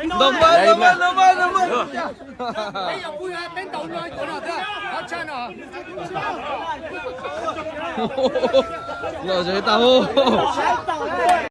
Ntaus npav, ntaus npav, ntaus npav, ntaus npav. Lom zem tas hu.